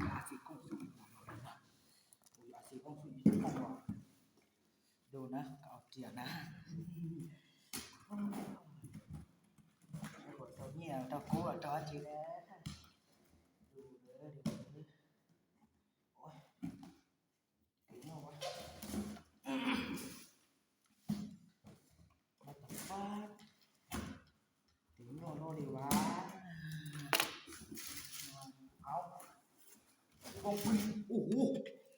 ອາຊີບຂອງສຸດ ໂອ້ຍ ອາຊີບຂອງສຸດຢູ່ທີ່ຂອງເຮົາ ໂດນນະ ກໍເອົາເກຍນະ ໂອ້ຍ ເຂົາເຈົ້າເໜຍ ເຈົ້າໂກ ເຈົ້າອາຊີບແລ້ວ ດູເດີ ໂອ້ຍ ເປັນຫຍັງວະ What the fuck ເປັນຫຍັງເນາະນີ້ຫວາ ເອົາ ໂອ້ໂ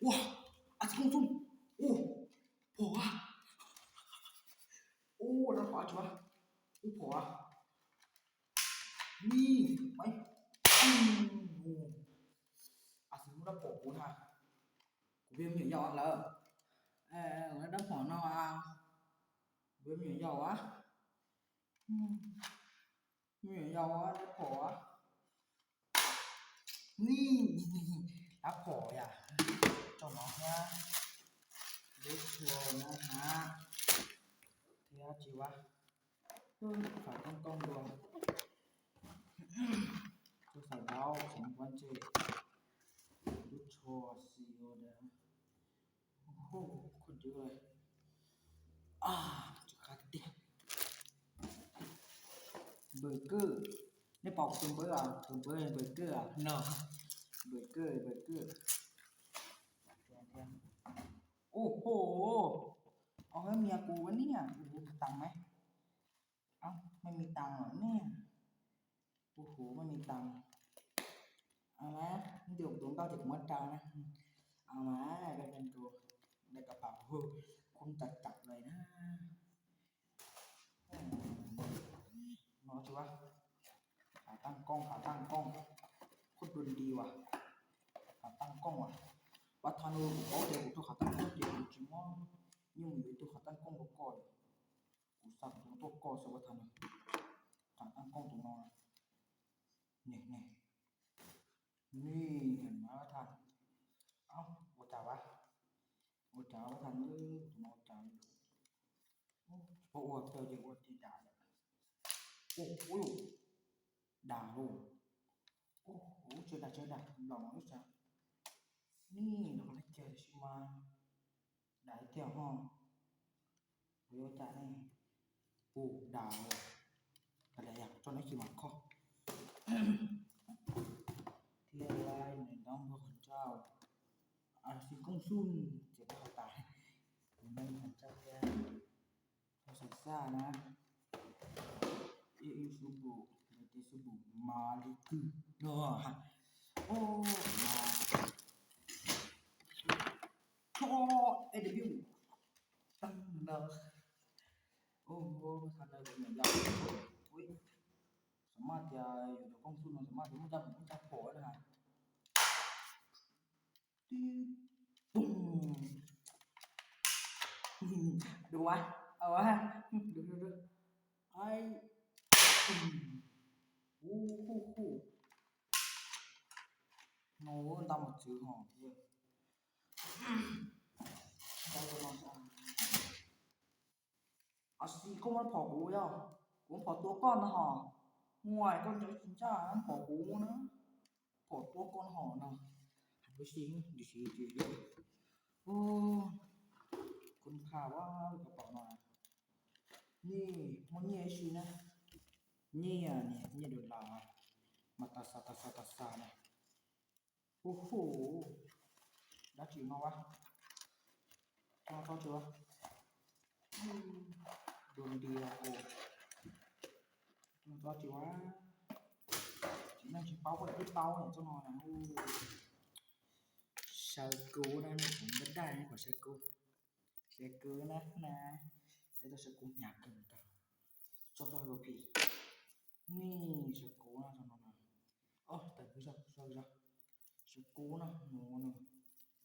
ຫ ວ້າ ອາຊີບຂອງຊຸມ ໂອ້ ພໍວະ ໂອ້ ນັ້ນພໍວະ ໂອ້ ພໍວະ ນີ້ ໄປ ອືມ ອາຊີບຂອງກູນະ ກູເປັນເຫຍື່ອຢອກແລ້ວ ເອີ ແລ້ວນຳພໍເນາະ ເປັນເຫຍື່ອຢອກວະ ອືມ ເຫຍື່ອຢອກວະ ໄດ້ພໍວະ ນີ້ ໄດ້ພໍຢາ ເຈົ້າເນາະ ເຮັດໂຊນະຮະ ເທຍຈິວະ ເອີ ຂາຕັ້ງກ້ອງດວງ ໂທລະສັບດາວ ສອງພັນເຈັດ ລຸດໂຊ ຊີໂອເດີ ໂອ້ໂຫ ໂຄດເຢີະເລີຍ ອາ ຈະຂາດຕິ ເບີເກີ ໃນເປົ່າເປັນເບີອະ ເປັນເບີ ເບີເກີອະເນາະ ເບີເກີ ເບີເກີ ໂອ້ໂຫ ເອົາໃຫ້ເມຍກູວະເນຍ ໂອ້ໂຫ ຕັງໄໝ? ເອົ້າ ໄມ່ມີຕັງເນາະເນຍ ໂອ້ໂຫ ໄມ່ມີຕັງ ເອົາມາ ດຽວຕົວເກົ່າຈະໝົດຕັງນະ ເອົາມາ ໄດ້ເປັນໂຕ ໄດ້ກະເປົາ ໂອ້ ຄົນຈັດຈັດເລີຍນະ ເນາະ ຖືວ່າ ຂາຕັ້ງກ້ອງ ຂາຕັ້ງກ້ອງ ໂຄດດົນດີວ່ະ ຂາຕັ້ງກ້ອງວ່ະ ວ່າທ່ານເອີຍ ເອົາແຕ່ໂຕຂາຕັ້ງກ້ອງ ເຈັບຈິງວ່າ ຍັງມີໂຕຂາຕັ້ງກ້ອງບໍ່ກ່ອນ ກູສັກຕົວກ່ອນສະວ່າທ່ານ ຂາຕັ້ງກ້ອງຕົວນອນ ນີ້ ນີ້ ນີ້ ເຫັນມາວ່າທ່ານ ເອົ້າ ບໍ່ຈາວະ ບໍ່ຈາວະທ່ານເອີຍ ບໍ່ຈາວ ໂອ້ ບໍ່ອວດ ເຈົ້າຢ່າອວດຕິດາ ໂອ້ໂຫ ດາໂລ ໂອ້ໂຫ ເຈີດາ ເຈີດາ ລອງດູຊະ ນີ້ ລາວກໍໄດ້ແກ່ຊິມາ ໄດ້ແກ່ຮອງ ໂຕໂຍຕ້ານີ້ ໂອ້ ດາວ ກະໄດ້ຢາກຈົນໄດ້ຂີ່ມາຂໍ ເທຍລາຍໃນນ້ອງພວກເຈົ້າ ອາຊີບຂອງຊຸມ ເຈັບເຂົ້າຕາຍ ແມ່ນຂອງເຈົ້າແທ້ ພາສາຊານະ ເອ ເອ ຊຸບຸ ເດ ເດ ຊຸບຸ ມາລິກື ເນາະ ໂອ້ ມາ ໂອ້ ເອ ດັບເບິນຢູ ຕັ້ງເນາະ ໂອ້ໂຫ ທ່ານເອີຍ ເປັນຫຍັງ ໂອ້ຍ ສາມາດຈະຢູ່ໃນກອງຊຸມ ສາມາດຈະຮູ້ຈັກ ຮູ້ຈັກພໍນະ ຕຶດ ປຸ້ງ ດູວະ ເອົາວະ ດູ ດູ ດູ ໄອ້ ໂອ້ໂຫ ໂອ້ໂຫ ໂອ້ ຕຳບັກຊື່ຫອມເດີ ອາຊີບຂອງມັນພໍກູເຈົ້າ ກູຂໍຕົວກ່ອນນະຫອ ຫ່ວຍ ກ່ອນຈະກິນຈ້າ ມັນພໍກູນະ ຂໍຕົວກ່ອນຫອນະ ຫັນໄປຊິງ ດີຊີເຈເດີ ໂອ້ ຄຸນຄ່າວ່າກະເປົາມາ ນີ້ ມັນເຍຊິນະ ເຍ ເຍໂດລາ ມາຕາຊາ ຕາຊາ ຕາຊານະ ໂອ້ໂຫ ດາຈິງເອົາວະ ຕ້ອງເຂົ້າຕົວ ອືມ ດົນດີວະ ໂອ້ ຕ້ອງເຂົ້າຕົວ ແມ່ນຊິເປົ່າບໍ່ໄດ້ເປົ່າຫຍັງຈັກໜ່ອຍນະ ໂອ້ ໄຊໂກນະ ບໍ່ໄດ້ນະ ຂໍໄຊໂກ ເຊກູນະນະ ໄດ້ແຕ່ເຊກູນຍາກເກີນໄປ ຈອບລອຍບໍ່ພີ ນີ້ເຊກູນະ ໂອ້ ແຕ່ຄືຊະ ຊະ ເຊກູນະ ໂນ ໂນ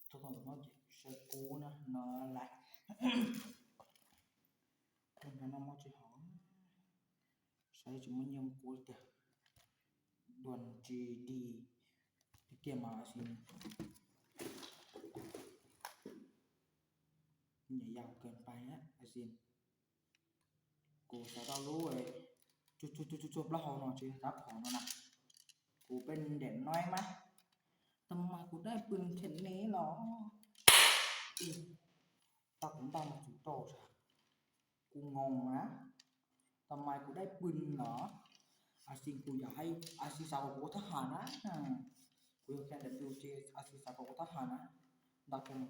ຈອບລອຍບໍ່ເຊກູນະ ນະ ລະ ເພິ່ນນະມາຊິຫາ ໃຊ້ຈະມາຢ້ຽມກູແຕ່ດ່ວນຈີດີ ທີ່ເກມມາຊິ ຢ່າຍາວເກີນໄປນະ ອາຊິນ ກູສາດາໂລເອີຍ ຈຸບໆໆໆ ລະເຮົາເນາະ ຊິຮັບເຮົາເນາະນະ ກູເປັນແດນນ້ອຍມາ ຕຳມາໂກ ປືນເຊັ່ນນີ້ເນາະ ອື ຕັດມັນຕັ້ງມາສູ່ຕໍ່ຊະ ກູງົງນະ ທຳໄມກູໄດ້ປືນເນາະ ອາຊິງ ກູຢາກໃຫ້ອາຊິງສາວຂອງກູທະຫານນະ ອາ ກູຢາກແຂ່ງ WJ ອາຊິງສາວຂອງກູທະຫານນະ ດັກແຂ່ງ ມັນ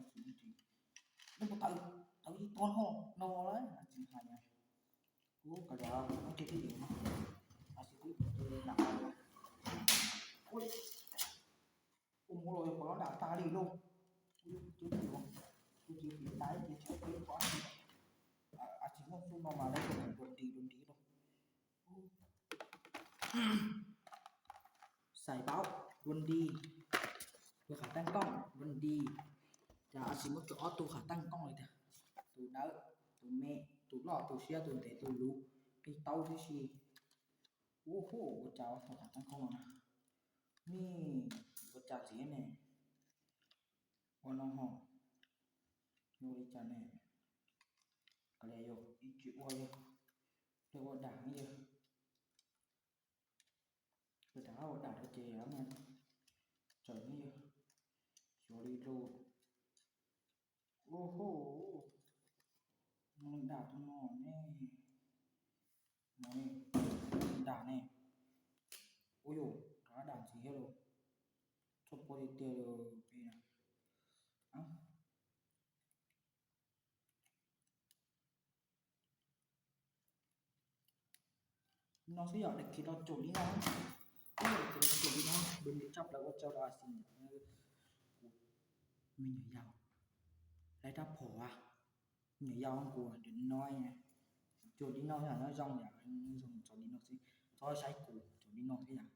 ບໍ່ຕາຍ ຕາຍອີກຕອນເນາະ ເນາະ ອາຊິງຫາຍ ໂອ້ ກະດາ ມັນເຈັບທີ່ເອວ ອາຊິງ ໂອ້ຍ ໂອ້ຍ ໂອ້ໂຫ ໂອ້ໂຫ ດາຕາລີໂລ ໂອ້ຍ ເຈັບທີ່ເອວ ເຈັບທີ່ເອວ ຕາຍ ເຈັບທີ່ເອວ ອາຊິງ ໂອ້ ສູ້ມາ ມາໄດ້ ໂດນຕີ ໂດນຕີໂລ ໂອ້ ໃສ່ເບົາ ດົນດີ ໂຕຂາຕັ້ງກ້ອງ ດົນດີ ຈະອາຊິງ ໂຕອອດ ໂຕຂາຕັ້ງກ້ອງເລີຍ ໂຕເດີ ໂຕເມ ໂຕຫຼໍ່ ໂຕເຊຍ ໂຕເຕ ໂຕລຸ ໄອ້ເຕົ້າທີ່ສີ່ ໂອ້ໂຫ ບໍ່ຈາ ໂຕຂາຕັ້ງກ້ອງນະ ນີ້ ບໍ່ຈາຊິເຮັດແນ່ ບໍ່ນ້ອງຫ້ອງ ບໍ່ໄດ້ຈາແນ່ ກະແລຢູ່ ອີກຈິໂອຢູ່ ເລີຍບໍ່ດັງຢູ່ ກະດາ ບໍ່ດັງເລີຍເຈ ແລ້ວມັນ ຈອຍນີ້ຢູ່ ສອຣີໂລດ ໂອ້ໂຫ ມັນດາຕົວໜໍ່ແນ່ ໜໍ່ນີ້ ດາແນ່ ໂອ້ໂຫ ກະດາຊິເຮັດໂລ ຈົບໂປລິເຕໂລ ປີນະ ເອົ້າ ນ້ອງຊິຢາກໄດ້ກິນເອົາໂຈລີນ້ອງ ເອີ ກິນເອົາໂຈລີນ້ອງ ເບິ່ງຈັບແລ້ວກໍເຈົ້າລາຊິນ ເອີ ແມ່ນຍາວ ແລະຖ້າພໍວ່າ ແມ່ນຍາວຂອງກູເດັກນ້ອຍ ໂຈລີນ້ອງ ນ້ອງຢາກ ນ້ອງຢາກ ໂຈລີນ້ອງຊິ ຊອຍໃຊ້ກູ ໂຈລີນ້ອງຊິຢາກ